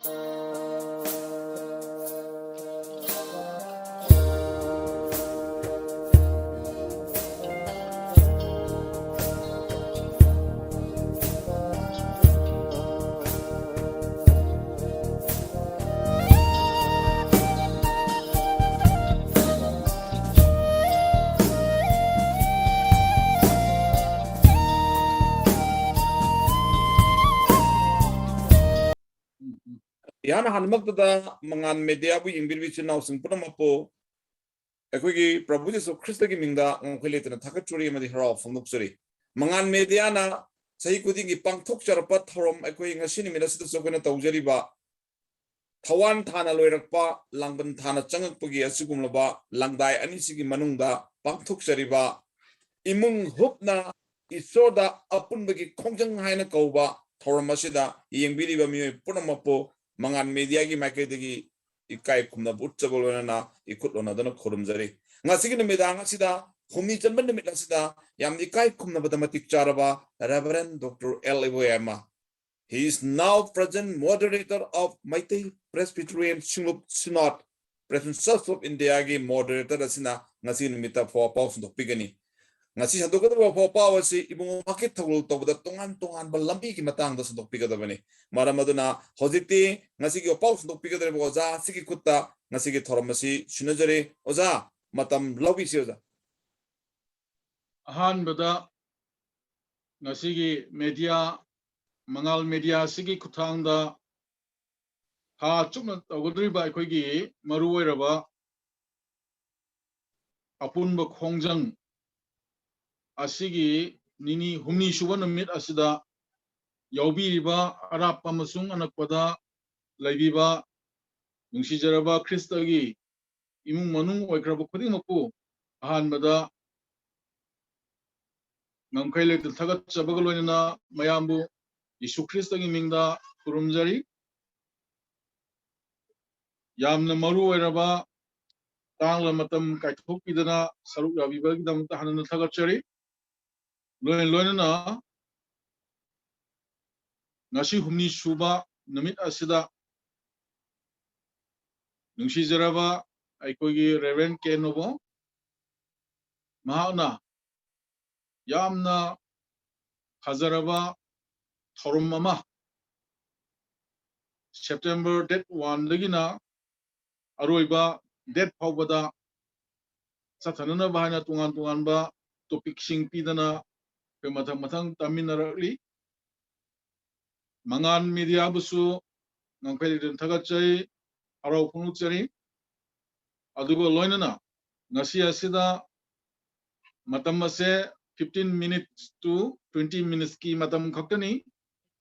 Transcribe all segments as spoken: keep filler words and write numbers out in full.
ꯏꯍꯥꯟ ꯍꯥꯟꯅꯃꯛꯇꯗ ꯃꯉꯥꯜ ꯃꯦꯗꯤꯌꯥꯕꯨ ꯌꯦꯡꯕꯤꯔꯤꯕ ꯏꯆꯤꯟ ꯏꯅꯥꯎꯁꯤꯡ ꯄꯨꯝꯅꯃꯛꯄꯨ ꯑꯩꯈꯣꯏꯒꯤ ꯄ꯭ꯔꯚꯨ ꯖꯤꯁꯨ ꯈ꯭ꯔꯤꯁꯇꯒꯤ ꯃꯤꯡꯗ ꯉꯝꯈꯩ ꯂꯩꯇꯅ ꯊꯥꯒꯠꯆꯔꯤ ꯑꯃꯗꯤ ꯍꯔꯥꯎ ꯐꯣꯡꯗꯣꯛꯆꯔꯤ꯫ ꯃꯉꯥꯜ ꯃꯦꯗꯤꯌꯥꯅ ꯆꯍꯤ ꯈꯨꯗꯤꯡꯒꯤ ꯄꯥꯡꯊꯣꯛꯆꯔꯛꯄ ꯊꯧꯔꯝ ꯑꯩꯈꯣꯏ ꯉꯁꯤ ꯅꯨꯃꯤꯠ ꯑꯁꯤꯗꯁꯨ ꯑꯩꯈꯣꯏꯅ ꯇꯧꯖꯔꯤꯕ ꯊꯋꯥꯟ ꯊꯥꯅ ꯂꯣꯏꯔꯛꯄ, ꯂꯥꯡꯕꯟ ꯊꯥꯅ ꯆꯪꯉꯛꯄꯒꯤ ꯑꯁꯤꯒꯨꯝꯂꯕ ꯂꯥꯡꯗꯥꯏ ꯑꯅꯤꯁꯤꯒꯤ ꯃꯅꯨꯡꯗ ꯄꯥꯡꯊꯣꯛꯆꯔꯤꯕ ꯏꯃꯨꯡ ꯍꯨꯞꯅ ꯏꯁꯣꯔꯗ ꯑꯄꯨꯟꯕꯒꯤ ꯈꯣꯡꯖꯪ ꯍꯥꯏꯅ ꯀꯧꯕ ꯊꯧꯔꯝ ꯑꯁꯤꯗ ꯌꯦꯡꯕꯤꯔꯤꯕ ꯃꯤꯑꯣꯏ ꯄꯨꯝꯅꯃꯛꯄꯨ ꯃꯉꯥꯜ ꯃꯦꯗꯤꯌꯥꯒꯤ ꯃꯥꯏꯀꯩꯗꯒꯤ ꯏꯀꯥꯏ ꯈꯨꯝꯅꯕ ꯎꯠꯆꯕ ꯂꯣꯏꯅꯅ ꯏꯈꯨꯠ ꯂꯣꯟꯅꯗꯨꯅ ꯈꯨꯔꯨꯝꯖꯔꯤ꯫ ꯉꯁꯤꯒꯤ ꯅꯨꯃꯤꯗꯥꯡ ꯑꯁꯤꯗ ꯍꯨꯝꯅꯤ ꯆꯟꯕ ꯅꯨꯃꯤꯠ ꯑꯁꯤꯗ ꯌꯥꯝꯅ ꯏꯀꯥꯏ ꯈꯨꯝꯅꯕꯗ ꯃꯇꯤꯛ ꯆꯥꯔꯕ Reverend Doctor L Iboyaima, he is now present moderator of Meitei Presbyterian Singlup Synod, Presbyterian Church of Indiaꯒꯤ moderator ꯑꯁꯤꯅ ꯉꯁꯤ ꯅꯨꯃꯤꯠꯇ ꯐꯥꯎꯕ ꯄꯥꯎ ꯁꯟꯗꯣꯛꯄꯤꯒꯅꯤ꯫ ꯉꯁꯤ ꯁꯟꯗꯣꯛꯀꯗꯕ ꯐꯥꯎꯕ ꯄꯥꯎ ꯑꯁꯤ ꯏꯕꯨꯡꯉꯣ ꯃꯥꯔꯀꯦꯠ ꯊꯧꯒꯜ ꯇꯧꯕꯗ ꯇꯣꯉꯥꯟ ꯇꯣꯉꯥꯟꯕ ꯂꯝꯕꯤꯒꯤ ꯃꯇꯥꯡꯗ ꯁꯟꯗꯣꯛꯄꯤꯒꯗꯕꯅꯤ꯫ ꯃꯔꯝ ꯑꯗꯨꯅ ꯍꯧꯖꯤꯛꯇꯤ ꯉꯁꯤꯒꯤ ꯄꯥꯎ ꯁꯟꯗꯣꯛꯄꯤꯒꯗꯧꯔꯤꯕ ꯑꯣꯖꯥ ꯑꯁꯤꯒꯤ ꯈꯨꯠꯇ ꯉꯁꯤꯒꯤ ꯊꯧꯔꯝ ꯑꯁꯤ ꯁꯤꯟꯅꯖꯔꯤ꯫ ꯑꯣꯖꯥ, ꯃꯇꯝ ꯂꯧꯕꯤꯁꯤ ꯑꯣꯖꯥ꯫ ꯑꯍꯥꯟꯕꯗ ꯉꯁꯤꯒꯤ ꯃꯦꯗꯤꯌꯥ, ꯃꯉꯥꯜ ꯃꯦꯗꯤꯌꯥ ꯑꯁꯤꯒꯤ ꯈꯨꯠꯊꯥꯡꯗ ꯊꯥ ꯆꯨꯞꯅ ꯇꯧꯒꯗꯧꯔꯤꯕ ꯑꯩꯈꯣꯏꯒꯤ ꯃꯔꯨ ꯑꯣꯏꯔꯕ ꯑꯄꯨꯟꯕ ꯈꯣꯡꯖꯪ ꯑꯁꯤꯒꯤ ꯅꯤꯅꯤ ꯍꯨꯝꯅꯤ ꯁꯨꯕ ꯅꯨꯃꯤꯠ ꯑꯁꯤꯗ ꯌꯥꯎꯕꯤꯔꯤꯕ ꯑꯔꯥꯞꯄ ꯑꯃꯁꯨꯡ ꯑꯅꯛꯄꯗ ꯂꯩꯕꯤꯕ ꯅꯨꯡꯁꯤꯖꯔꯕ ꯈ꯭ꯔꯤꯁꯇꯒꯤ ꯏꯃꯨꯡ ꯃꯅꯨꯡ ꯑꯣꯏꯈ꯭ꯔꯕ ꯈꯨꯗꯤꯡꯃꯛꯄꯨ ꯑꯍꯥꯟꯕꯗ ꯉꯝꯈꯩ ꯂꯩꯇ ꯊꯥꯒꯠꯆꯕꯒ ꯂꯣꯏꯅꯅ ꯃꯌꯥꯝꯕꯨ ꯌꯤꯁꯨ ꯈ꯭ꯔꯤꯁꯇꯒꯤ ꯃꯤꯡꯗ ꯈꯨꯔꯨꯝꯖꯔꯤ꯫ ꯌꯥꯝꯅ ꯃꯔꯨ ꯑꯣꯏꯔꯕ ꯇꯥꯡꯂ ꯃꯇꯝ ꯀꯥꯏꯊꯣꯛꯄꯤꯗꯅ ꯁꯔꯨꯛ ꯌꯥꯕꯤꯕꯒꯤꯗꯃꯛꯇ ꯍꯟꯅ ꯊꯥꯒꯠꯆꯔꯤ꯫ ꯂꯣꯏ ꯂꯣꯏꯅꯅ ꯉꯁꯤ ꯍꯨꯝꯅꯤ ꯁꯨꯕ ꯅꯨꯃꯤꯠ ꯑꯁꯤꯗ ꯅꯨꯡꯁꯤꯖꯔꯕ ꯑꯩꯈꯣꯏꯒꯤ Reverend K Nobo, ꯃꯍꯥꯛꯅ ꯌꯥꯝꯅ ꯐꯖꯔꯕ ꯊꯧꯔꯝ ꯑꯃ September date one ꯗꯒꯤꯅ ꯑꯔꯣꯏꯕ date ꯐꯥꯎꯕꯗ ꯆꯠꯊꯅꯅꯕ ꯍꯥꯏꯅ ꯇꯣꯉꯥꯟ ꯇꯣꯉꯥꯟꯕ topic ꯁꯤꯡ ꯄꯤꯗꯅ ꯑꯩꯈꯣꯏ ꯃꯊꯪ ꯃꯊꯪ ꯇꯥꯃꯤꯟꯅꯔꯛꯂꯤ꯫ ꯃꯉꯥꯟ media ꯕꯨꯁꯨ ꯉꯝꯈꯩ ꯂꯩꯇꯅ ꯊꯥꯒꯠꯆꯔꯤ, ꯍꯔꯥꯎ ꯐꯣꯡꯗꯣꯛꯆꯔꯤ꯫ ꯑꯗꯨꯒ ꯂꯣꯏꯅꯅ ꯉꯁꯤ ꯑꯁꯤꯗ ꯃꯇꯝ ꯑꯁꯦ fifteen minutes to twenty minutes ꯀꯤ ꯃꯇꯝ ꯈꯛꯇꯅꯤ,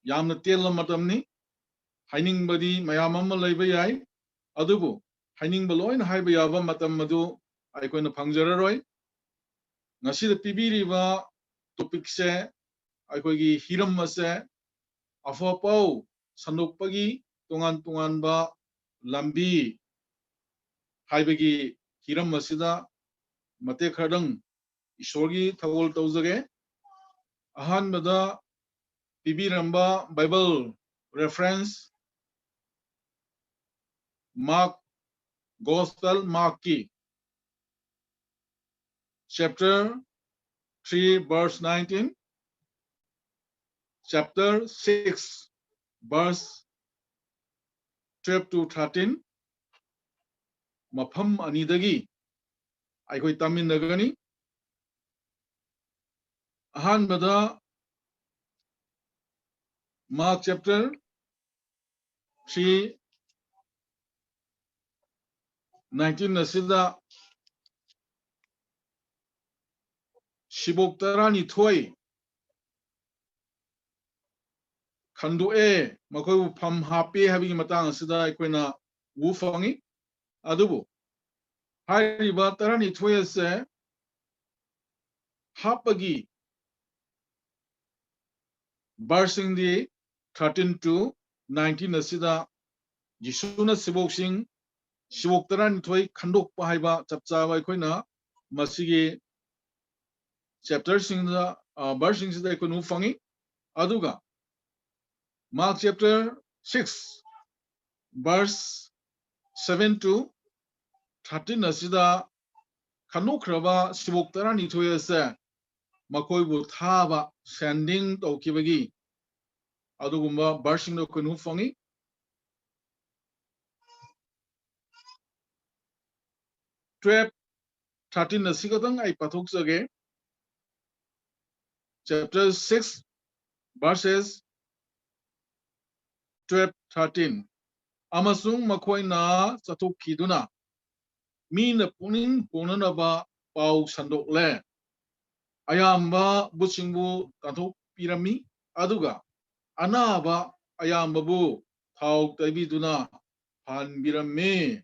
ꯌꯥꯝꯅ ꯇꯦꯜꯂ ꯃꯇꯝꯅꯤ꯫ ꯍꯥꯏꯅꯤꯡꯕꯗꯤ ꯃꯌꯥꯝ ꯑꯃ ꯂꯩꯕ ꯌꯥꯏ, ꯑꯗꯨꯕꯨ ꯍꯥꯏꯅꯤꯡꯕ ꯂꯣꯏꯅ ꯍꯥꯏꯕ ꯌꯥꯕ ꯃꯇꯝ ꯑꯗꯨ ꯑꯩꯈꯣꯏꯅ ꯐꯪꯖꯔꯔꯣꯏ꯫ ꯉꯁꯤꯗ ꯄꯤꯕꯤꯔꯤꯕ topic ꯁꯦ, ꯑꯩꯈꯣꯏꯒꯤ ꯍꯤꯔꯝ ꯑꯁꯦ ꯑꯐ ꯑꯄꯥꯎ ꯁꯟꯗꯣꯛꯄꯒꯤ ꯇꯣꯉꯥꯟ ꯇꯣꯉꯥꯟꯕ ꯂꯝꯕꯤ ꯍꯥꯏꯕꯒꯤ ꯍꯤꯔꯝ ꯑꯁꯤꯗ ꯃꯇꯦꯛ ꯈꯔꯗꯪ ꯏꯁꯣꯔꯒꯤ ꯊꯧꯒꯜ ꯇꯧꯖꯒꯦ꯫ ꯑꯍꯥꯟꯕꯗ ꯄꯤꯕꯤꯔꯝꯕ Bible reference Mark, Gospel Mark ꯀꯤ chapter three verse nineteen, chapter six verse twelve to thirteen, ꯃꯐꯝ ꯑꯅꯤꯗꯒꯤ ꯑꯩꯈꯣꯏ ꯇꯥꯃꯤꯟꯅꯒꯅꯤ꯫ ꯑꯍꯥꯟꯕꯗ Mark chapter three nineteen ꯑꯁꯤꯗ ꯁꯤꯕꯣꯛ ꯇꯔꯥꯅꯤꯊꯣꯏ ꯈꯟꯗꯣꯛꯑꯦ, ꯃꯈꯣꯏꯕꯨ ꯐꯝ ꯍꯥꯞꯄꯦ ꯍꯥꯏꯕꯒꯤ ꯃꯇꯥꯡ ꯑꯁꯤꯗ ꯑꯩꯈꯣꯏꯅ ꯎꯕ ꯐꯪꯉꯤ꯫ ꯑꯗꯨꯕꯨ ꯍꯥꯏꯔꯤꯕ ꯇꯔꯥꯅꯤꯊꯣꯏ ꯑꯁꯦ ꯍꯥꯞꯄꯒꯤ verse ꯁꯤꯡꯗꯤ thirteen to nineteen ꯑꯁꯤꯗ ꯖꯤꯁꯨꯅ ꯁꯤꯕꯣꯛꯁꯤꯡ, ꯁꯤꯕꯣꯛ ꯇꯔꯥꯅꯤꯊꯣꯏ ꯈꯟꯗꯣꯛꯄ ꯍꯥꯏꯕ ꯆꯞ ꯆꯥꯕ ꯑꯩꯈꯣꯏꯅ ꯃꯁꯤꯒꯤ chapter ꯁꯤꯡꯗ, ꯑ, verse ꯁꯤꯡꯁꯤꯗ ꯑꯩꯈꯣꯏꯅ ꯎꯕ ꯐꯪꯉꯤ꯫ ꯑꯗꯨꯒ Mark chapter six verse seven to thirteen ꯑꯁꯤꯗ ꯈꯟꯗꯣꯛꯈ꯭ꯔꯕ ꯁꯤꯕꯣꯛ ꯇꯔꯥꯅꯤꯊꯣꯏ ꯑꯁꯦ ꯃꯈꯣꯏꯕꯨ ꯊꯥꯕ, sending ꯇꯧꯈꯤꯕꯒꯤ ꯑꯗꯨꯒꯨꯝꯕ verseꯁꯤꯡꯗꯣ ꯑꯩꯈꯣꯏꯅ ꯎꯕ ꯐꯪꯉꯤ꯫ Twelve, thirteen ꯑꯁꯤꯈꯛꯇꯪ ꯑꯩ ꯄꯥꯊꯣꯛꯆꯒꯦ꯫ Chapter six, verses twelve, thirteen꯫ ꯑꯃꯁꯨꯡ ꯃꯈꯣꯏꯅ ꯆꯠꯊꯣꯛꯈꯤꯗꯨꯅ ꯃꯤꯅ ꯄꯨꯛꯅꯤꯡ ꯍꯣꯡꯅꯅꯕ ꯄꯥꯎ ꯁꯟꯗꯣꯛꯂꯦ꯫ ꯑꯌꯥꯝꯕ ꯚꯨꯠꯁꯤꯡꯕꯨ ꯇꯥꯟꯊꯣꯛꯄꯤꯔꯝꯃꯤ, ꯑꯗꯨꯒ ꯑꯅꯥꯕ ꯑꯌꯥꯝꯕꯕꯨ ꯊꯥꯎ ꯇꯩꯕꯤꯗꯨꯅ ꯐꯍꯟꯕꯤꯔꯝꯃꯤ꯫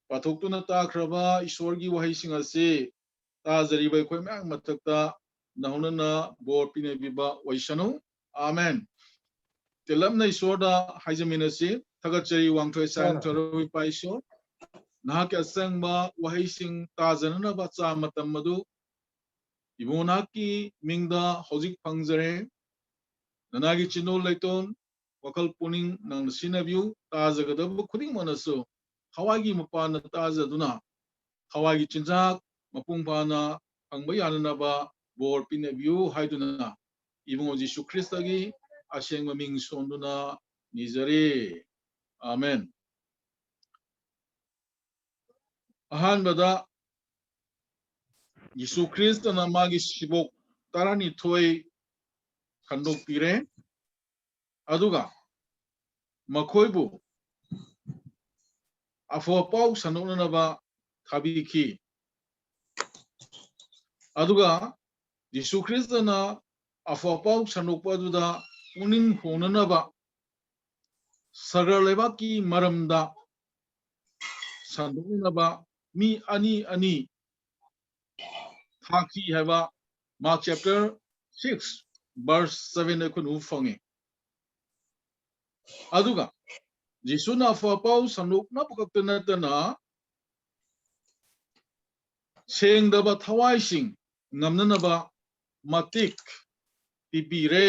ꯄꯥꯊꯣꯛꯇꯨꯅ ꯇꯥꯈ꯭ꯔꯕ ꯏꯁꯣꯔꯒꯤ ꯋꯥꯍꯩꯁꯤꯡ ꯑꯁꯤ ꯇꯥꯖꯔꯤꯕ ꯑꯩꯈꯣꯏ ꯃꯌꯥꯝ ꯃꯊꯛꯇ ꯅꯍꯧꯅꯅ ꯕꯣꯔ ꯄꯤꯅꯕꯤꯕ ꯑꯣꯏꯁꯅꯨ꯫ ꯑꯥꯃꯦꯟ꯫ ꯇꯦꯜꯂꯞꯅ ꯏꯁꯣꯔꯗ ꯍꯥꯏꯖꯃꯤꯟꯅꯁꯤ꯫ ꯊꯥꯒꯠꯆꯔꯤ ꯋꯥꯡꯊꯣꯏ ꯁꯥꯏꯟ ꯊꯧꯔꯝ ꯏꯄꯥ ꯏꯁꯣꯔ, ꯅꯍꯥꯛꯀꯤ ꯑꯆꯪꯕ ꯋꯥꯍꯩꯁꯤꯡ ꯇꯥꯖꯅꯅꯕ ꯑꯆꯥ ꯃꯇꯝ ꯑꯗꯨ ꯏꯕꯨꯡ ꯅꯍꯥꯛꯀꯤ ꯃꯤꯡꯗ ꯍꯧꯖꯤꯛ ꯐꯪꯖꯔꯦ꯫ ꯅꯅꯥꯒꯤ ꯆꯤꯟꯗꯣꯜ ꯂꯩꯇꯣꯟ, ꯋꯥꯈꯜ ꯄꯨꯛꯅꯤꯡ ꯅꯪꯅ ꯁꯤꯖꯤꯟꯅꯕꯤꯌꯨ꯫ ꯇꯥꯖꯒꯗꯕ ꯈꯨꯗꯤꯡꯃꯛꯅꯁꯨ ꯊꯋꯥꯏꯒꯤ ꯃꯄꯥꯟꯗ ꯇꯥꯖꯗꯨꯅ ꯊꯋꯥꯏꯒꯤ ꯆꯤꯟꯖꯥꯛ ꯃꯄꯨꯡ ꯐꯥꯅ ꯐꯪꯕ ꯌꯥꯅꯅꯕ ꯕꯣꯔ ꯄꯤꯅꯕꯤꯌꯨ ꯍꯥꯏꯗꯨꯅ ꯏꯕꯨꯡꯉꯣ ꯖꯤꯁꯨ ꯈ꯭ꯔꯤꯁꯇꯒꯤ ꯑꯁꯦꯡꯕ ꯃꯤꯡ ꯁꯣꯟꯗꯨꯅ ꯅꯤꯖꯔꯤ꯫ ꯑꯥꯃꯦꯟ꯫ ꯑꯍꯥꯟꯕꯗ ꯌꯤꯁꯨ ꯈ꯭ꯔꯤꯁꯇꯅ ꯃꯥꯒꯤ ꯁꯤꯕꯣꯛ ꯇꯔꯥꯅꯤꯊꯣꯏ ꯈꯟꯗꯣꯛꯄꯤꯔꯦ꯫ ꯑꯗꯨꯒ ꯃꯈꯣꯏꯕꯨ ꯑꯐꯕ ꯄꯥꯎ ꯁꯟꯗꯣꯛꯅꯅꯕ ꯊꯥꯕꯤꯈꯤ꯫ ꯑꯗꯨꯒ ꯖꯤꯁꯨ ꯈ꯭ꯔꯤꯁꯇꯅ ꯑꯐꯕ ꯄꯥꯎ ꯁꯟꯗꯣꯛꯄ ꯑꯗꯨꯗ ꯄꯨꯛꯅꯤꯡ ꯍꯣꯡꯅꯅꯕ ꯁꯒꯔ ꯂꯩꯕꯥꯛꯀꯤ ꯃꯔꯝꯗ ꯁꯟꯗꯣꯛꯅꯅꯕ ꯃꯤ ꯑꯅꯤ ꯑꯅꯤ ꯊꯥꯈꯤ ꯍꯥꯏꯕ Mark chapter six verse seven ꯑꯩꯈꯣꯏꯅ ꯎꯕ ꯐꯪꯉꯤ꯫ ꯑꯗꯨꯒ ꯖꯤꯁꯨꯅ ꯑꯐꯕ ꯄꯥꯎ ꯁꯟꯗꯣꯛꯅꯕ ꯈꯛꯇ ꯅꯠꯇꯅ ꯁꯦꯡꯗꯕ ꯊꯋꯥꯏꯁꯤꯡ ꯉꯝꯅꯅꯕ ꯃꯇꯤꯛ ꯄꯤꯕꯤꯔꯦ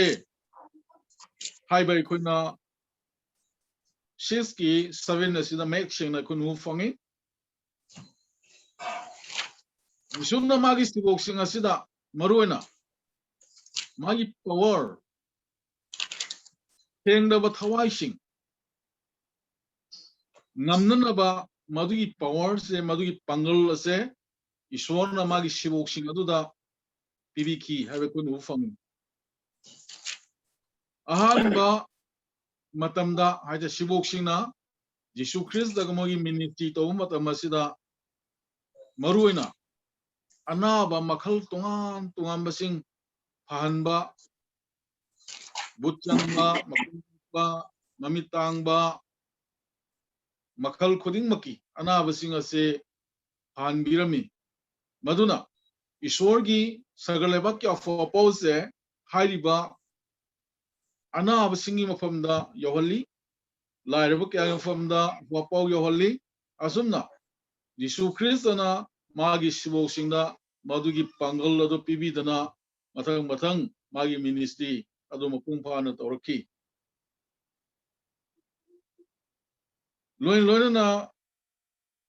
ꯍꯥꯏꯕ ꯑꯩꯈꯣꯏꯅ six ꯀꯤ seven ꯑꯁꯤꯗ ꯃꯌꯦꯛ ꯁꯦꯡꯅ ꯑꯩꯈꯣꯏꯅ ꯎꯕ ꯐꯪꯉꯤ꯫ ꯌꯤꯁꯨꯅ ꯃꯥꯒꯤ ꯁꯤꯕꯣꯛꯁꯤꯡ ꯑꯁꯤꯗ ꯃꯔꯨꯑꯣꯏꯅ ꯃꯥꯒꯤ power, ꯁꯦꯡꯗꯕ ꯊꯋꯥꯏꯁꯤꯡ ꯉꯝꯅꯅꯕ ꯃꯗꯨꯒꯤ powerꯁꯦ, ꯃꯗꯨꯒꯤ ꯄꯥꯡꯒꯜ ꯑꯁꯦ ꯏꯁꯣꯔꯅ ꯃꯥꯒꯤ ꯁꯤꯕꯣꯛꯁꯤꯡ ꯑꯗꯨꯗ ꯄꯤꯕꯤꯈꯤ ꯍꯥꯏꯕ ꯑꯩꯈꯣꯏꯅ ꯎꯕ ꯐꯪꯉꯤ꯫ ꯑꯍꯥꯟꯕ ꯃꯇꯝꯗ ꯍꯥꯏꯗꯤ ꯁꯤꯕꯣꯛꯁꯤꯡꯅ ꯖꯤꯁꯨ ꯈ꯭ꯔꯤꯁꯇꯒ ꯃꯣꯏꯒꯤ ministry ꯇꯧꯕ ꯃꯇꯝ ꯑꯁꯤꯗ ꯃꯔꯨꯑꯣꯏꯅ ꯑꯅꯥꯕ ꯃꯈꯜ ꯇꯣꯉꯥꯟ ꯇꯣꯉꯥꯟꯕꯁꯤꯡ ꯐꯍꯟꯕ, ꯚꯨꯠ ꯆꯪꯕ, ꯃꯈꯣꯡ ꯇꯦꯛꯄ, ꯃꯃꯤꯠ ꯇꯥꯡꯕ, ꯃꯈꯜ ꯈꯨꯗꯤꯡꯃꯛꯀꯤ ꯑꯅꯥꯕꯁꯤꯡ ꯑꯁꯤ ꯐꯍꯟꯕꯤꯔꯝꯃꯤ꯫ ꯃꯗꯨꯅ ꯏꯁꯣꯔꯒꯤ ꯁꯒ ꯂꯩꯕꯥꯛꯀꯤ ꯑꯐꯕ ꯄꯥꯎꯁꯦ ꯍꯥꯏꯔꯤꯕ ꯑꯅꯥꯕꯁꯤꯡꯒꯤ ꯃꯐꯝꯗ ꯌꯧꯍꯜꯂꯤ, ꯂꯥꯏꯔꯕ ꯀꯌꯥꯒꯤ ꯃꯐꯝꯗ ꯑꯐꯕ ꯄꯥꯎ ꯌꯧꯍꯜꯂꯤ꯫ ꯑꯁꯨꯝꯅ ꯖꯤꯁꯨ ꯈ꯭ꯔꯤꯁꯇꯅ ꯃꯥꯒꯤ ꯁꯤꯕꯣꯛꯁꯤꯡꯗ ꯃꯗꯨꯒꯤ ꯄꯥꯡꯒꯜ ꯑꯗꯨ ꯄꯤꯕꯤꯗꯅ ꯃꯊꯪ ꯃꯊꯪ ꯃꯥꯒꯤ ministry ꯑꯗꯨ ꯃꯄꯨꯡ ꯐꯥꯅ ꯇꯧꯔꯛꯈꯤ꯫ ꯂꯣꯏ ꯂꯣꯏꯅꯅ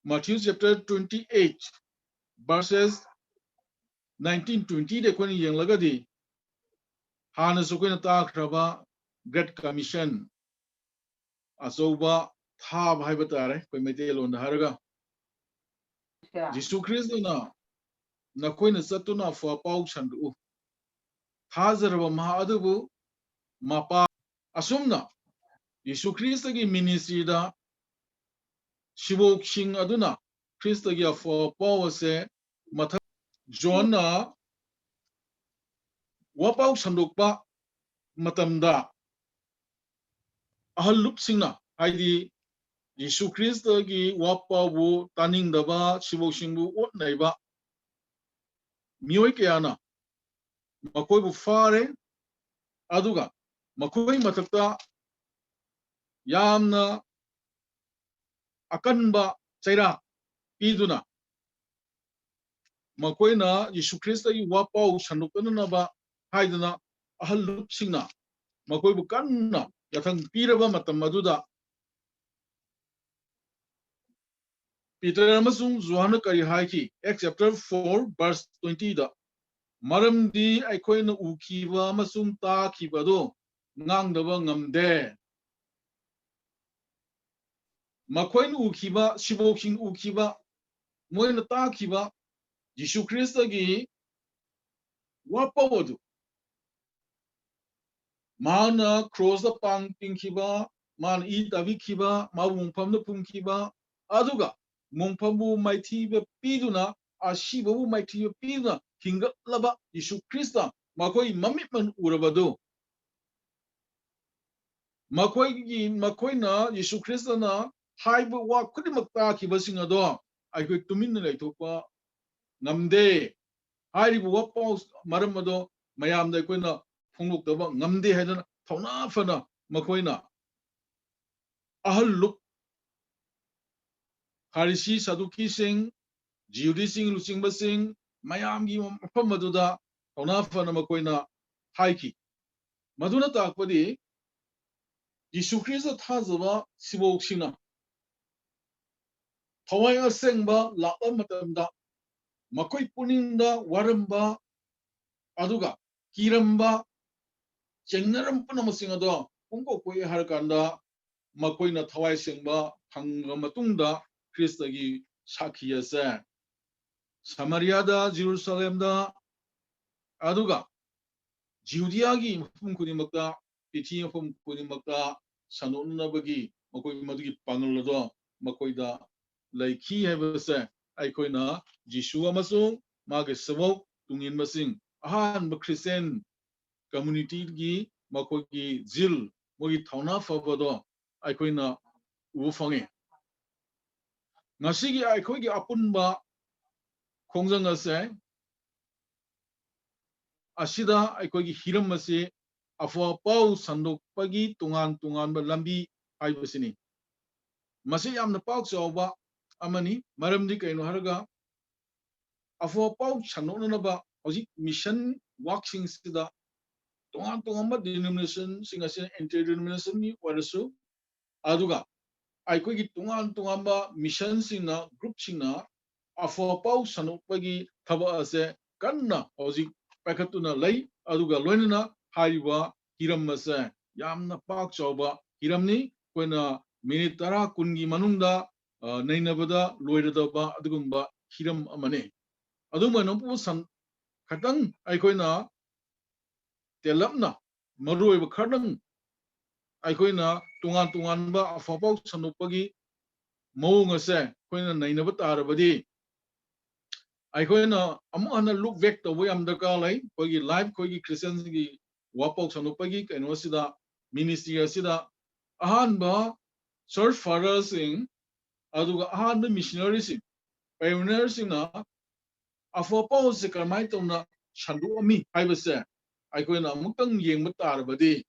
Matthew chapter twenty eight verses nineteen twenty ꯗ ꯑꯩꯈꯣꯏꯅ ꯌꯦꯡꯂꯒꯗꯤ ꯍꯥꯟꯅꯁꯨ ꯑꯩꯈꯣꯏꯅ ꯇꯥꯈ꯭ꯔꯕ Great Commission, ꯑꯆꯧꯕ ꯊꯥꯕ ꯍꯥꯏꯕ ꯇꯥꯔꯦ ꯑꯩꯈꯣꯏ ꯃꯩꯇꯩꯂꯣꯟꯗ ꯍꯥꯏꯔꯒ, ꯖꯤꯁꯨ ꯈ꯭ꯔꯤꯁꯇꯅ "ꯅꯈꯣꯏꯅ ꯆꯠꯇꯨꯅ ꯑꯐꯕ ꯄꯥꯎ ꯁꯟꯗꯣꯛꯎ, ꯊꯥꯖꯔꯕ ꯃꯍꯥꯛ ꯑꯗꯨꯕꯨ ꯃꯄꯥ"꯫ ꯑꯁꯨꯝꯅ ꯖꯤꯁꯨ ꯈ꯭ꯔꯤꯁꯇꯒꯤ ministryꯗ ꯁꯤꯕꯣꯛꯁꯤꯡ ꯑꯗꯨꯅ ꯈ꯭ꯔꯤꯁꯇꯒꯤ ꯑꯐꯕ ꯄꯥꯎ ꯑꯁꯦ ꯃꯊꯪ ꯖꯣꯟꯅ ꯋꯥꯄꯥꯎ ꯁꯟꯗꯣꯛꯄ ꯃꯇꯝꯗ ꯑꯍꯜ ꯂꯨꯞꯁꯤꯡꯅ, ꯍꯥꯏꯗꯤ ꯖꯤꯁꯨ ꯈ꯭ꯔꯤꯁꯇꯒꯤ ꯋꯥꯄꯥꯎꯕꯨ ꯇꯥꯅꯤꯡꯗꯕ, ꯁꯤꯕꯣꯛꯁꯤꯡꯕꯨ ꯑꯣꯠꯅꯩꯕ ꯃꯤꯑꯣꯏ ꯀꯌꯥꯅ ꯃꯈꯣꯏꯕꯨ ꯐꯥꯔꯦ, ꯑꯗꯨꯒ ꯃꯈꯣꯏ ꯃꯊꯛꯇ ꯌꯥꯝꯅ ꯑꯀꯟꯕ ꯆꯩꯔꯥꯛ ꯄꯤꯗꯨꯅ ꯃꯈꯣꯏꯅ ꯌꯤꯁꯨ ꯈ꯭ꯔꯤꯁꯇꯒꯤ ꯋꯥ ꯄꯥꯎ ꯁꯟꯗꯣꯛꯇꯅꯅꯕ ꯍꯥꯏꯗꯨꯅ ꯑꯍꯜ ꯂꯨꯞꯁꯤꯡꯅ ꯃꯈꯣꯏꯕꯨ ꯀꯟꯅ ꯌꯥꯊꯪ ꯄꯤꯔꯕ ꯃꯇꯝ ꯑꯗꯨꯗ ꯄꯤꯇꯔ ꯑꯃꯁꯨꯡ ꯖꯣꯍꯟꯅ ꯀꯔꯤ ꯍꯥꯏꯈꯤ? Acts chapter four verse twenty ꯗ, "ꯃꯔꯝꯗꯤ ꯑꯩꯈꯣꯏꯅ ꯎꯈꯤꯕ ꯑꯃꯁꯨꯡ ꯇꯥꯈꯤꯕ ꯑꯗꯨ ꯉꯥꯡꯗꯕ ꯉꯝꯗꯦ"꯫ ꯃꯈꯣꯏꯅ ꯎꯈꯤꯕ, ꯁꯤꯕꯣꯛꯁꯤꯡ ꯎꯈꯤꯕ, ꯃꯣꯏꯅ ꯇꯥꯈꯤꯕ ꯌꯤꯁꯨ ꯈ꯭ꯔꯤꯁꯇꯒꯤ ꯋꯥꯄꯥꯎ ꯑꯗꯨ, ꯃꯍꯥꯛꯅ ꯀ꯭ꯔꯣꯁꯇ ꯄꯥꯡ ꯇꯤꯡꯈꯤꯕ, ꯃꯥꯅ ꯏ ꯇꯥꯕꯤꯈꯤꯕ, ꯃꯥꯕꯨ ꯃꯣꯡꯐꯝꯗ ꯐꯨꯝꯈꯤꯕ, ꯑꯗꯨꯒ ꯃꯣꯡꯐꯝꯕꯨ ꯃꯥꯏꯊꯤꯕ ꯄꯤꯗꯨꯅ, ꯑꯁꯤꯕꯕꯨ ꯃꯥꯏꯊꯤꯕ ꯄꯤꯗꯨꯅ ꯍꯤꯡꯒꯠꯂꯕ ꯌꯤꯁꯨ ꯈ꯭ꯔꯤꯁꯇ ꯃꯈꯣꯏ ꯃꯃꯤꯠꯃꯛꯅ ꯎꯔꯕꯗꯨ, ꯃꯈꯣꯏꯒꯤ, ꯃꯈꯣꯏꯅ ꯌꯤꯁꯨ ꯈ꯭ꯔꯤꯁꯇꯅ ꯍꯥꯏꯕ ꯋꯥ ꯈꯨꯗꯤꯡꯃꯛ ꯇꯥꯈꯤꯕꯁꯤꯡ ꯑꯗꯣ ꯑꯩꯈꯣꯏ ꯇꯨꯃꯤꯟꯅ ꯂꯩꯊꯣꯛꯄ ꯉꯝꯗꯦ꯫ ꯍꯥꯏꯔꯤꯕ ꯋꯥꯄꯥꯎ ꯃꯔꯝ ꯑꯗꯣ ꯃꯌꯥꯝꯗ ꯑꯩꯈꯣꯏꯅ ꯐꯣꯡꯗꯣꯛꯇꯕ ꯉꯝꯗꯦ ꯍꯥꯏꯗꯅ ꯊꯧꯅꯥ ꯐꯅ ꯃꯈꯣꯏꯅ ꯑꯍꯜ ꯂꯨꯞ, ꯐꯥꯔꯤꯁꯤ, ꯁꯥꯗꯨꯀꯤꯁꯤꯡ, ꯖꯤꯍꯨꯗꯤꯁꯤꯡ, ꯂꯨꯆꯤꯡꯕꯁꯤꯡ ꯃꯌꯥꯝꯒꯤ ꯃꯐꯝ ꯑꯗꯨꯗ ꯊꯧꯅꯥ ꯐꯅ ꯃꯈꯣꯏꯅ ꯍꯥꯏꯈꯤ꯫ ꯃꯗꯨꯅ ꯇꯥꯛꯄꯗꯤ ꯌꯤꯁꯨ ꯈ꯭ꯔꯤꯁꯇ ꯊꯥꯖꯕ ꯁꯤꯕꯣꯛꯁꯤꯡꯅ ꯊꯋꯥꯏ ꯑꯁꯦꯡꯕ ꯂꯥꯛꯄ ꯃꯇꯝꯗ ꯃꯈꯣꯏ ꯄꯨꯛꯅꯤꯡꯗ ꯋꯥꯔꯝꯕ, ꯑꯗꯨꯒ ꯀꯤꯔꯝꯕ, ꯆꯤꯡꯅꯔꯝꯕ ꯄꯨꯝꯅꯃꯛꯁꯤꯡ ꯑꯗꯣ ꯄꯨꯡꯀꯣꯛ ꯀꯣꯛꯏ ꯍꯥꯏꯔꯀꯥꯟꯗ ꯃꯈꯣꯏꯅ ꯊꯋꯥꯏ ꯁꯦꯡꯕ ꯐꯪꯂꯕ ꯃꯇꯨꯡꯗ ꯈ꯭ꯔꯤꯁꯇꯒꯤ ꯁꯥꯈꯤ ꯑꯁꯦ ꯁꯃꯥꯔꯤꯌꯥꯗ, ꯖꯦꯔꯨꯁꯂꯦꯝꯗ, ꯑꯗꯨꯒ ꯖꯨꯗꯤꯌꯥꯒꯤ ꯃꯐꯝ ꯈꯨꯗꯤꯡꯃꯛꯇ, ꯄ꯭ꯔꯤꯊꯤꯕꯤ ꯃꯐꯝ ꯈꯨꯗꯤꯡꯃꯛꯇ ꯁꯟꯗꯣꯛꯅꯅꯕꯒꯤ ꯃꯈꯣꯏ ꯃꯗꯨꯒꯤ ꯄꯥꯡꯒꯜ ꯑꯗꯣ ꯃꯈꯣꯏꯗ ꯂꯩꯈꯤ ꯍꯥꯏꯕꯁꯦ ꯑꯩꯈꯣꯏꯅ ꯖꯤꯁꯨ ꯑꯃꯁꯨꯡ ꯃꯥꯒꯤ ꯁꯕꯣꯛ ꯇꯨꯡꯏꯟꯕꯁꯤꯡ, ꯑꯍꯥꯟꯕ ꯈ꯭ꯔꯤꯁꯇꯤꯌꯥꯟ ꯀꯝꯃ꯭ꯌꯨꯅꯤꯇꯤꯒꯤ ꯃꯈꯣꯏꯒꯤ ꯖꯤꯜ, ꯃꯣꯏꯒꯤ ꯊꯧꯅꯥ ꯐꯕꯗꯣ ꯑꯩꯈꯣꯏꯅ ꯎꯕ ꯐꯪꯉꯤ꯫ ꯉꯁꯤꯒꯤ ꯑꯩꯈꯣꯏꯒꯤ ꯑꯄꯨꯟꯕ ꯈꯣꯡꯖꯪ ꯑꯁꯦ, ꯑꯁꯤꯗ ꯑꯩꯈꯣꯏꯒꯤ ꯍꯤꯔꯝ ꯑꯁꯤ ꯑꯐꯕ ꯄꯥꯎ ꯁꯟꯗꯣꯛꯄꯒꯤ ꯇꯣꯉꯥꯟ ꯇꯣꯉꯥꯟꯕ ꯂꯝꯕꯤ ꯍꯥꯏꯕꯁꯤꯅꯤ꯫ ꯃꯁꯤ ꯌꯥꯝꯅ ꯄꯥꯛ ꯆꯥꯎꯕ ꯑꯃꯅꯤ꯫ ꯃꯔꯝꯗꯤ ꯀꯩꯅꯣ ꯍꯥꯏꯔꯒ, ꯑꯐꯕ ꯄꯥꯎ ꯁꯟꯗꯣꯛꯅꯅꯕ ꯍꯧꯖꯤꯛ ꯃꯤꯁꯟ ꯋꯥꯛꯁꯤꯡꯁꯤꯗ ꯇꯣꯉꯥꯟ ꯇꯣꯉꯥꯟꯕ ꯗꯤꯅꯣꯃꯤꯅꯦꯁꯟꯁꯤꯡ ꯑꯁꯤꯅ, ꯏꯟꯇꯔ ꯗꯤꯅꯣꯃꯤꯅꯦꯁꯟꯒꯤ ꯑꯣꯏꯔꯁꯨ, ꯑꯗꯨꯒ ꯑꯩꯈꯣꯏꯒꯤ ꯇꯣꯉꯥꯟ ꯇꯣꯉꯥꯟꯕ ꯃꯤꯁꯟꯁꯤꯡꯅ, ꯒ꯭ꯔꯨꯞꯁꯤꯡꯅ ꯑꯐꯕ ꯄꯥꯎ ꯁꯟꯗꯣꯛꯄꯒꯤ ꯊꯕꯛ ꯑꯁꯦ ꯀꯟꯅ ꯍꯧꯖꯤꯛ ꯄꯥꯏꯈꯠꯇꯨꯅ ꯂꯩ꯫ ꯑꯗꯨꯒ ꯂꯣꯏꯅꯅ ꯍꯥꯏꯔꯤꯕ ꯍꯤꯔꯝ ꯑꯁꯦ ꯌꯥꯝꯅ ꯄꯥꯛ ꯆꯥꯎꯕ ꯍꯤꯔꯝꯅꯤ꯫ ꯑꯩꯈꯣꯏꯅ ꯃꯤꯅꯤꯠ ꯇꯔꯥ ꯀꯨꯟꯒꯤ ꯃꯅꯨꯡꯗ, ꯑ, ꯅꯩꯅꯕꯗ ꯂꯣꯏꯔꯗꯕ ꯑꯗꯨꯒꯨꯝꯕ ꯍꯤꯔꯝ ꯑꯃꯅꯤ꯫ ꯑꯗꯨꯝ ꯑꯣꯏꯅ ꯄꯨ ꯁꯟ-, ꯈꯇꯪ ꯑꯩꯈꯣꯏꯅ ꯇꯦꯜꯂꯞꯅ ꯃꯔꯨꯑꯣꯏꯕ ꯈꯔꯗꯪ ꯑꯩꯈꯣꯏꯅ ꯇꯣꯉꯥꯟ ꯇꯣꯉꯥꯟꯕ ꯑꯐ ꯄꯥꯎ ꯁꯟꯗꯣꯛꯄꯒꯤ ꯃꯑꯣꯡ ꯑꯁꯦ ꯑꯩꯈꯣꯏꯅ ꯅꯩꯅꯕ ꯇꯥꯔꯕꯗꯤ, ꯑꯩꯈꯣꯏꯅ ꯑꯃꯨꯛ ꯍꯟꯅ look back ꯇꯧꯕ ꯌꯥꯝ ꯗꯔꯀꯥꯔ ꯂꯩ꯫ ꯑꯩꯈꯣꯏꯒꯤ life, ꯑꯩꯈꯣꯏꯒꯤ ꯈ꯭ꯔꯤꯁꯇꯤꯌꯥꯟꯒꯤ ꯋꯥꯄꯥꯎ ꯁꯟꯗꯣꯛꯄꯒꯤ ꯀꯩꯅꯣꯁꯤꯗ, ministry ꯑꯁꯤꯗ ꯑꯍꯥꯟꯕ church fatherꯁꯤꯡ, ꯑꯗꯨꯒ ꯑꯍꯥꯟꯕ missionaryꯁꯤꯡ, pioneerꯁꯤꯡꯅ ꯑꯐꯕ ꯄꯥꯎꯁꯦ ꯀꯔꯝꯍꯥꯏꯅ ꯇꯧꯅ ꯁꯟꯗꯣꯛꯑꯝꯃꯤ ꯍꯥꯏꯕꯁꯦ ꯑꯩꯈꯣꯏꯅ ꯑꯃꯨꯛꯇꯪ ꯌꯦꯡꯕ ꯇꯥꯔꯕꯗꯤ,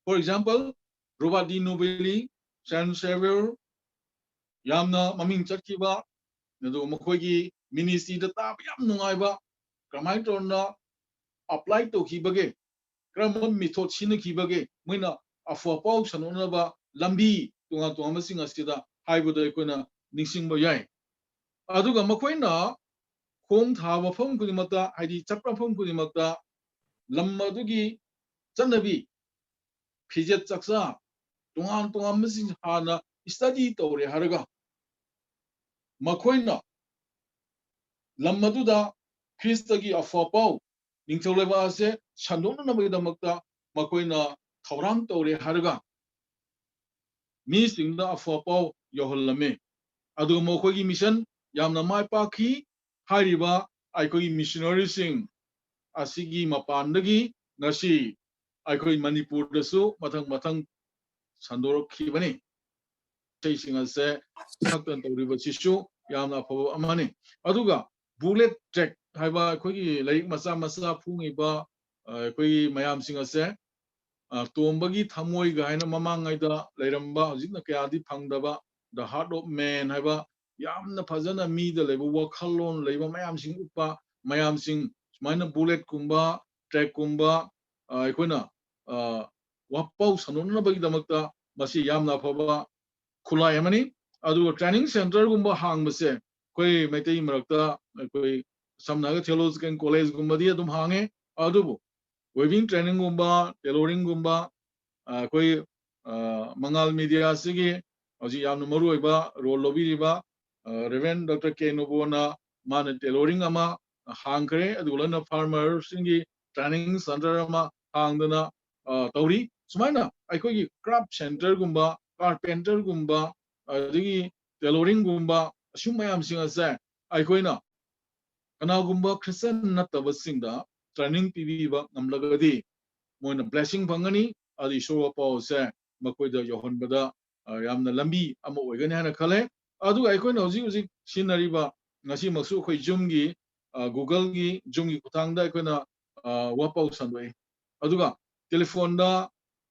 for example, Robert de Nobili, Saint Saviour, ꯌꯥꯝꯅ ꯃꯃꯤꯡ ꯆꯠꯈꯤꯕ, ꯑꯗꯨꯒ ꯃꯈꯣꯏꯒꯤ ministryꯗ ꯇꯥꯕ ꯌꯥꯝ ꯅꯨꯡꯉꯥꯏꯕ, ꯀꯔꯝꯍꯥꯏꯅ ꯇꯧꯗꯅ apply ꯇꯧꯈꯤꯕꯒꯦ, ꯀꯔꯝꯕ method ꯁꯤꯖꯤꯟꯅꯈꯤꯕꯒꯦ, ꯃꯣꯏꯅ ꯑꯐꯕ ꯄꯥꯎ ꯁꯟꯗꯣꯛꯅꯕ ꯂꯝꯕꯤ ꯇꯣꯉꯥꯟ ꯇꯣꯉꯥꯟꯕꯁꯤꯡ ꯑꯁꯤꯗ ꯍꯥꯏꯕꯗꯣ ꯑꯩꯈꯣꯏꯅ ꯅꯤꯡꯁꯤꯡꯕ ꯌꯥꯏ꯫ ꯑꯗꯨꯒ ꯃꯈꯣꯏꯅ ꯈꯣꯡ ꯊꯥꯕ ꯃꯐꯝ ꯈꯨꯗꯤꯡꯃꯛꯇ, ꯍꯥꯏꯗꯤ ꯆꯠꯄ ꯃꯐꯝ ꯈꯨꯗꯤꯡꯃꯛꯇ ꯂꯝ ꯑꯗꯨꯒꯤ ꯆꯠꯅꯕꯤ, ꯐꯤꯖꯦꯠ ꯆꯥꯛꯆꯥ, ꯇꯣꯉꯥꯟ ꯇꯣꯉꯥꯟꯕꯁꯤꯡ ꯍꯥꯟꯅ study ꯇꯧꯔꯦ ꯍꯥꯏꯔꯒ, ꯃꯈꯣꯏꯅ ꯂꯝ ꯑꯗꯨꯗ ꯈ꯭ꯔꯤꯁꯇꯒꯤ ꯑꯐꯕ ꯄꯥꯎ, ꯅꯤꯡꯊꯧ ꯂꯩꯕꯥꯛ ꯑꯁꯦ ꯁꯟꯗꯣꯛꯅꯅꯕꯒꯤꯗꯃꯛꯇ ꯃꯈꯣꯏꯅ ꯊꯧꯔꯥꯡ ꯇꯧꯔꯦ ꯍꯥꯏꯔꯒ ꯃꯤꯁꯤꯡꯗ ꯑꯐꯕ ꯄꯥꯎ ꯌꯧꯍꯜꯂꯝꯃꯤ꯫ ꯑꯗꯨꯒ ꯃꯈꯣꯏꯒꯤ mission ꯌꯥꯝꯅ ꯃꯥꯏ ꯄꯥꯛꯈꯤ꯫ ꯍꯥꯏꯔꯤꯕ ꯑꯩꯈꯣꯏꯒꯤ missionaryꯁꯤꯡ ꯑꯁꯤꯒꯤ ꯃꯄꯥꯟꯗꯒꯤ ꯉꯁꯤ ꯑꯩꯈꯣꯏ ꯃꯅꯤꯄꯨꯔꯗꯁꯨ ꯃꯊꯪ ꯃꯊꯪ ꯁꯟꯗꯣꯔꯛꯈꯤꯕꯅꯤ꯫ ꯏꯁꯩꯁꯤꯡ ꯑꯁꯦ ꯁꯛꯇꯅ ꯇꯧꯔꯤꯕꯁꯤꯁꯨ ꯌꯥꯝꯅ ꯑꯐꯕ ꯑꯃꯅꯤ꯫ ꯑꯗꯨꯒ booklet tract ꯍꯥꯏꯕ ꯑꯩꯈꯣꯏꯒꯤ ꯂꯥꯏꯔꯤꯛ ꯃꯆꯥ ꯃꯆꯥ ꯐꯣꯡꯉꯤꯕ, ꯑ, ꯑꯩꯈꯣꯏꯒꯤ ꯃꯌꯥꯝꯁꯤꯡ ꯑꯁꯦ, ꯑ, ꯇꯣꯝꯕꯒꯤ ꯊꯃꯣꯏꯒ ꯍꯥꯏꯅ ꯃꯃꯥꯡꯉꯩꯗ ꯂꯩꯔꯝꯕ, ꯍꯧꯖꯤꯛꯅ ꯀꯌꯥꯗꯤ ꯐꯪꯗꯕ The Heart of Man ꯍꯥꯏꯕ ꯌꯥꯝꯅ ꯐꯖꯅ ꯃꯤꯗ ꯂꯩꯕ ꯋꯥꯈꯜꯂꯣꯟ ꯂꯩꯕ ꯃꯌꯥꯝꯁꯤꯡ ꯎꯠꯄ ꯃꯌꯥꯝꯁꯤꯡ, ꯁꯨꯃꯥꯏꯅ bookletꯀꯨꯝꯕ, tractꯀꯨꯝꯕ, ꯑ, ꯑꯩꯈꯣꯏꯅ, ꯑ, ꯋꯥꯄꯥꯎ ꯁꯟꯗꯣꯛꯅꯕꯒꯤꯗꯃꯛꯇ ꯃꯁꯤ ꯌꯥꯝꯅ ꯑꯐꯕ ꯈꯨꯠꯂꯥꯏ ꯑꯃꯅꯤ꯫ ꯑꯗꯨꯒ training centreꯒꯨꯝꯕ ꯍꯥꯡꯕꯁꯦ ꯑꯩꯈꯣꯏ ꯃꯩꯇꯩ ꯃꯔꯛꯇ ꯑꯩꯈꯣꯏ ꯁꯝꯅ ꯍꯥꯏꯔꯒ theological collegeꯒꯨꯝꯕꯗꯤ ꯑꯗꯨꯝ ꯍꯥꯡꯉꯦ, ꯑꯗꯨꯕꯨ weaving trainingꯒꯨꯝꯕ, tailoringꯒꯨꯝꯕ, ꯑ, ꯑꯩꯈꯣꯏ, ꯑ, ꯃꯉꯥꯜ mediaꯁꯤꯒꯤ ꯍꯧꯖꯤꯛ ꯌꯥꯝꯅ ꯃꯔꯨ ꯑꯣꯏꯕ role ꯂꯧꯕꯤꯔꯤꯕ, ꯑ, Reverend Doctor K ꯅꯣꯕꯣꯅ ꯃꯥꯅ tailoring ꯑꯃ ꯍꯥꯡꯈ꯭ꯔꯦ, ꯑꯗꯨꯒ ꯂꯣꯏꯅ farmerꯁꯤꯡꯒꯤ training centre ꯑꯃ ꯍꯥꯡꯗꯅ, ꯑ, ꯇꯧꯔꯤ꯫ ꯁꯨꯃꯥꯏꯅ ꯑꯩꯈꯣꯏꯒꯤ craft centreꯒꯨꯝꯕ, carpenterꯒꯨꯝꯕ, ꯑꯗꯒꯤ tailoringꯒꯨꯝꯕ, ꯑꯁꯤꯒꯨꯝꯕ ꯃꯌꯥꯝꯁꯤꯡ ꯑꯁꯦ ꯑꯩꯈꯣꯏꯅ ꯀꯅꯥꯒꯨꯝꯕ Christian ꯅꯠꯇꯕꯁꯤꯡꯗ training ꯄꯤꯕꯤꯕ ꯉꯝꯂꯒꯗꯤ ꯃꯣꯏꯅ blessing ꯐꯪꯒꯅꯤ꯫ ꯑꯗꯨ ꯏꯁꯣꯔ ꯋꯥꯄꯥꯎ ꯑꯁꯦ ꯃꯈꯣꯏꯗ ꯌꯧꯍꯟꯕꯗ, ꯑ, ꯌꯥꯝꯅ ꯂꯝꯕꯤ ꯑꯃ ꯑꯣꯏꯒꯅꯤ ꯍꯥꯏꯅ ꯈꯜꯂꯦ꯫ ꯑꯗꯨꯒ ꯑꯩꯈꯣꯏꯅ ꯍꯧꯖꯤꯛ ꯍꯧꯖꯤꯛ ꯁꯤꯖꯤꯟꯅꯔꯤꯕ, ꯉꯁꯤꯃꯛꯁꯨ ꯑꯩꯈꯣꯏ Zoomꯒꯤ, ꯑ, Googleꯒꯤ Zoomꯒꯤ ꯈꯨꯠꯊꯥꯡꯗ ꯑꯩꯈꯣꯏꯅ, ꯑ, ꯋꯥꯄꯥꯎ ꯁꯟꯗꯣꯛꯏ꯫ ꯑꯗꯨꯒ telephoneꯗ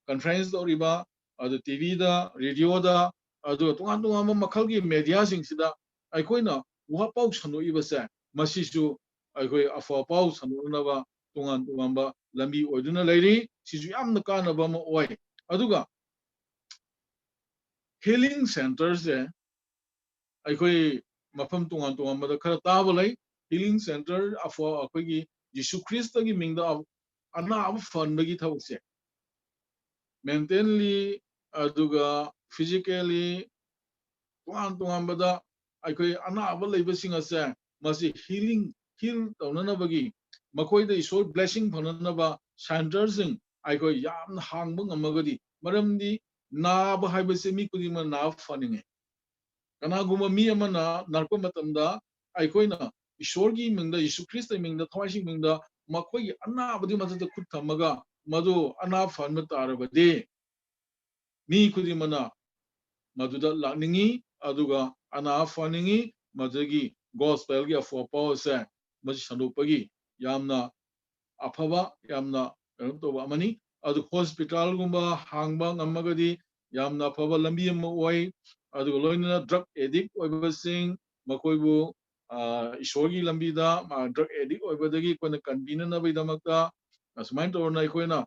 conference ꯇꯧꯔꯤꯕ, ꯑꯗꯨ TVꯗ, radioꯗ, ꯑꯗꯨꯒ ꯇꯣꯉꯥꯟ ꯇꯣꯉꯥꯟꯕ ꯃꯈꯜꯒꯤ mediaꯁꯤꯡꯁꯤꯗ ꯑꯩꯈꯣꯏꯅ ꯋꯥꯄꯥꯎ ꯁꯟꯗꯣꯛꯏꯕꯁꯦ, ꯃꯁꯤꯁꯨ ꯑꯩꯈꯣꯏ ꯑꯐ ꯄꯥꯎ ꯁꯟꯗꯣꯛꯅꯅꯕ ꯇꯣꯉꯥꯟ ꯇꯣꯉꯥꯟꯕ ꯂꯝꯕꯤ ꯑꯣꯏꯗꯨꯅ ꯂꯩꯔꯤ꯫ ꯁꯤꯁꯨ ꯌꯥꯝꯅ ꯀꯥꯟꯅꯕ ꯑꯃ ꯑꯣꯏ꯫ ꯑꯗꯨꯒ healing centreꯁꯦ ꯑꯩꯈꯣꯏ ꯃꯐꯝ ꯇꯣꯉꯥꯟ ꯇꯣꯉꯥꯟꯕꯗ ꯈꯔ ꯇꯥꯕ ꯂꯩ꯫ Healing centre ꯑꯐ-, ꯑꯩꯈꯣꯏꯒꯤ ꯖꯤꯁꯨ ꯈ꯭ꯔꯤꯁꯇꯒꯤ ꯃꯤꯡꯗ ꯑꯅꯥꯕ ꯐꯍꯟꯕꯒꯤ ꯊꯕꯛꯁꯦ, mentally, ꯑꯗꯨꯒ physically, ꯇꯣꯉꯥꯟ ꯇꯣꯉꯥꯟꯕꯗ ꯑꯩꯈꯣꯏ ꯑꯅꯥꯕ ꯂꯩꯕꯁꯤꯡ ꯑꯁꯦ ꯃꯁꯤ healing, heal ꯇꯧꯅꯅꯕꯒꯤ, ꯃꯈꯣꯏꯗ ꯏꯁꯣꯔ blessing ꯐꯪꯅꯅꯕ centreꯁꯤꯡ ꯑꯩꯈꯣꯏ ꯌꯥꯝꯅ ꯍꯥꯡꯕ ꯉꯝꯃꯒꯗꯤ, ꯃꯔꯝꯗꯤ ꯅꯥꯕ ꯍꯥꯏꯕꯁꯦ ꯃꯤ ꯈꯨꯗꯤꯡꯃꯛ ꯅꯥꯕ ꯐꯅꯤꯡꯉꯦ꯫ ꯀꯅꯥꯒꯨꯝꯕ ꯃꯤ ꯑꯃꯅ ꯅꯥꯔꯛꯄ ꯃꯇꯝꯗ ꯑꯩꯈꯣꯏꯅ ꯏꯁꯣꯔꯒꯤ ꯃꯤꯡꯗ, ꯌꯤꯁꯨ ꯈ꯭ꯔꯤꯁꯇꯒꯤ ꯃꯤꯡꯗ, ꯊꯋꯥꯏꯁꯤꯡ ꯃꯤꯡꯗ ꯃꯈꯣꯏꯒꯤ ꯑꯅꯥꯕꯗꯨꯒꯤ ꯃꯊꯛꯇ ꯈꯨꯠ ꯊꯝꯃꯒ ꯃꯗꯨ ꯑꯅꯥꯕ ꯐꯍꯟꯕ ꯇꯥꯔꯕꯗꯤ, ꯃꯤ ꯈꯨꯗꯤꯡꯃꯛꯅ ꯃꯗꯨꯗ ꯂꯥꯛꯅꯤꯡꯉꯤ, ꯑꯗꯨꯒ ꯑꯅꯥꯕ ꯐꯍꯟꯅꯤꯡꯉꯤ꯫ ꯃꯗꯨꯗꯒꯤ gospelꯒꯤ ꯑꯐꯕ ꯄꯥꯎ ꯑꯁꯦ ꯃꯁꯤ ꯁꯟꯗꯣꯛꯄꯒꯤ ꯌꯥꯝꯅ ꯑꯐꯕ, ꯌꯥꯝꯅ ꯀꯩꯅꯣ ꯇꯧꯕ ꯑꯃꯅꯤ꯫ ꯑꯗꯨ hospitalꯒꯨꯝꯕ ꯍꯥꯡꯕ ꯉꯝꯃꯒꯗꯤ ꯌꯥꯝꯅ ꯑꯐꯕ ꯂꯝꯕꯤ ꯑꯃ ꯑꯣꯏ꯫ ꯑꯗꯨꯒ ꯂꯣꯏꯅꯅ drug addict ꯑꯣꯏꯕꯁꯤꯡ, ꯃꯈꯣꯏꯕꯨ, ꯑ, ꯏꯁꯣꯔꯒꯤ ꯂꯝꯕꯤꯗ, ꯃꯥ drug addict ꯑꯣꯏꯕꯗꯒꯤ ꯑꯩꯈꯣꯏꯅ ꯀꯟꯕꯤꯅꯅꯕꯒꯤꯗꯃꯛꯇ, ꯑꯁꯨꯃꯥꯏꯅ ꯇꯧꯗꯅ ꯑꯩꯈꯣꯏꯅ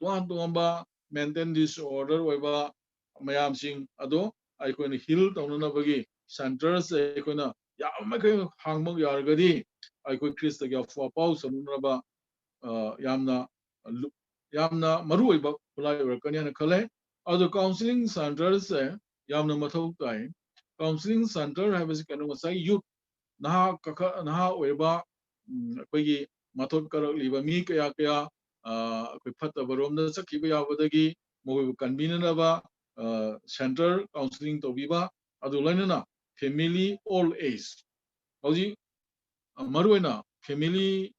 ꯇꯣꯉꯥꯟ ꯇꯣꯉꯥꯟꯕ mental disorder ꯑꯣꯏꯕ ꯃꯌꯥꯝꯁꯤꯡ ꯑꯗꯣ ꯑꯩꯈꯣꯏꯅ ꯍꯤꯜ ꯇꯧꯅꯅꯕꯒꯤ ꯁꯦꯟꯇꯔꯁꯦ ꯑꯩꯈꯣꯏꯅ ꯌꯥꯝ ꯃꯈꯩ ꯍꯥꯡꯕ ꯌꯥꯔꯒꯗꯤ ꯑꯩꯈꯣꯏ ꯈ꯭ꯔꯤꯁꯇꯒꯤ ꯑꯐꯕ ꯄꯥꯎ ꯁꯟꯗꯣꯛꯅꯕ, ꯑ, ꯌꯥꯝꯅ ꯂꯨ-, ꯌꯥꯝꯅ ꯃꯔꯨ ꯑꯣꯏꯕ ꯈꯨꯠꯂꯥꯏ ꯑꯣꯏꯔꯛꯀꯅꯤ ꯍꯥꯏꯅ ꯈꯜꯂꯦ꯫ ꯑꯗꯣ ꯀꯥꯎꯟꯁꯤꯂꯤꯡ ꯁꯦꯟꯇꯔꯁꯦ ꯌꯥꯝꯅ ꯃꯊꯧ ꯇꯥꯏ꯫ ꯀꯥꯎꯟꯁꯤꯂꯤꯡ ꯁꯦꯟꯇꯔ ꯍꯥꯏꯕꯁꯤ ꯀꯩꯅꯣ, ꯉꯁꯥꯏ ꯌꯨꯠ, ꯅꯍꯥ ꯀꯥꯈꯠ-, ꯅꯍꯥ ꯑꯣꯏꯔꯕ, ꯎꯝ, ꯑꯩꯈꯣꯏꯒꯤ ꯃꯊꯣꯠ ꯀꯥꯔꯛꯂꯤꯕ ꯃꯤ ꯀꯌꯥ ꯀꯌꯥ, ꯑ, ꯑꯩꯈꯣꯏ ꯐꯠꯇꯕ ꯔꯣꯝꯗ ꯆꯠꯈꯤꯕ ꯌꯥꯕꯗꯒꯤ ꯃꯈꯣꯏꯕꯨ ꯀꯟꯕꯤꯅꯅꯕ, ꯑ, ꯁꯦꯟꯇꯔ ꯀꯥꯎꯟꯁꯤꯂꯤꯡ ꯇꯧꯕꯤꯕ, ꯑꯗꯨ ꯂꯣꯏꯅꯅ ꯐꯦꯃꯤꯂꯤ ꯑꯣꯜ ꯑꯦꯖ, ꯍꯧꯖꯤꯛ, ꯑ, ꯃꯔꯨꯑꯣꯏꯅ ꯐꯦꯃꯤꯂꯤ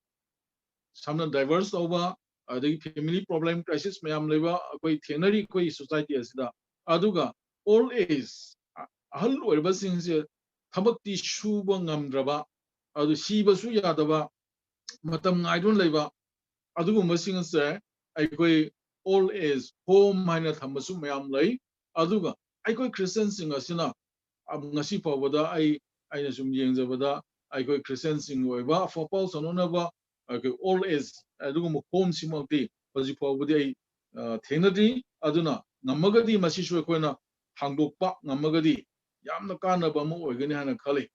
ꯁꯝꯅ ꯗꯥꯏꯚꯔꯁ ꯇꯧꯕ, ꯑꯗꯒꯤ ꯐꯦꯃꯤꯂꯤ ꯄ꯭ꯔꯣꯕ꯭ꯂꯦꯝ, ꯀ꯭ꯔꯥꯏꯁꯤꯁ ꯃꯌꯥꯝ ꯂꯩꯕ ꯑꯩꯈꯣꯏ ꯊꯦꯡꯅꯔꯤ ꯑꯩꯈꯣꯏ ꯁꯣꯁꯥꯏꯇꯤ ꯑꯁꯤꯗ꯫ ꯑꯗꯨꯒ ꯑꯣꯜ ꯑꯦꯖ, ꯑ-, ꯑꯍꯜ ꯑꯣꯏꯔꯕꯁꯤꯡꯁꯦ ꯊꯕꯛꯇꯤ ꯁꯨꯕ ꯉꯝꯗ꯭ꯔꯕ, ꯑꯗꯨ ꯁꯤꯕꯁꯨ ꯌꯥꯗꯕ, ꯃꯇꯝ ꯉꯥꯏꯗꯨꯅ ꯂꯩꯕ, ꯑꯗꯨꯒꯨꯝꯕꯁꯤꯡ ꯑꯁꯦ ꯑꯩꯈꯣꯏ ꯑꯣꯜ ꯑꯦꯖ ꯍꯣꯝ ꯍꯥꯏꯅ ꯊꯝꯕꯁꯨ ꯃꯌꯥꯝ ꯂꯩ꯫ ꯑꯗꯨꯒ ꯑꯩꯈꯣꯏ ꯈ꯭ꯔꯤꯁꯇꯤꯌꯥꯟꯁꯤꯡ ꯑꯁꯤꯅ, ꯑ, ꯉꯁꯤ ꯐꯥꯎꯕꯗ ꯑꯩ, ꯑꯩꯅ ꯁꯨꯝ ꯌꯦꯡꯖꯕꯗ ꯑꯩꯈꯣꯏ ꯈ꯭ꯔꯤꯁꯇꯤꯌꯥꯟꯁꯤꯡꯒꯤ ꯑꯣꯏꯕ ꯑꯐꯕ ꯄꯥꯎ ꯁꯟꯗꯣꯛꯅꯕ ꯑꯩꯈꯣꯏ ꯑꯣꯜ ꯑꯦꯖ ꯑꯗꯨꯒꯨꯝꯕ ꯍꯣꯝꯁꯤꯃꯛꯇꯤ ꯍꯧꯖꯤꯛ ꯐꯥꯎꯕꯗꯤ ꯑꯩ, ꯑ, ꯊꯦꯡꯅꯗ꯭ꯔꯤ꯫ ꯑꯗꯨꯅ ꯉꯝꯃꯒꯗꯤ ꯃꯁꯤꯁꯨ ꯑꯩꯈꯣꯏꯅ ꯍꯥꯡꯗꯣꯛꯄ ꯉꯝꯃꯒꯗꯤ ꯌꯥꯝꯅ ꯀꯥꯟꯅꯕ ꯑꯃ ꯑꯣꯏꯒꯅꯤ ꯍꯥꯏꯅ ꯈꯜꯂꯤ꯫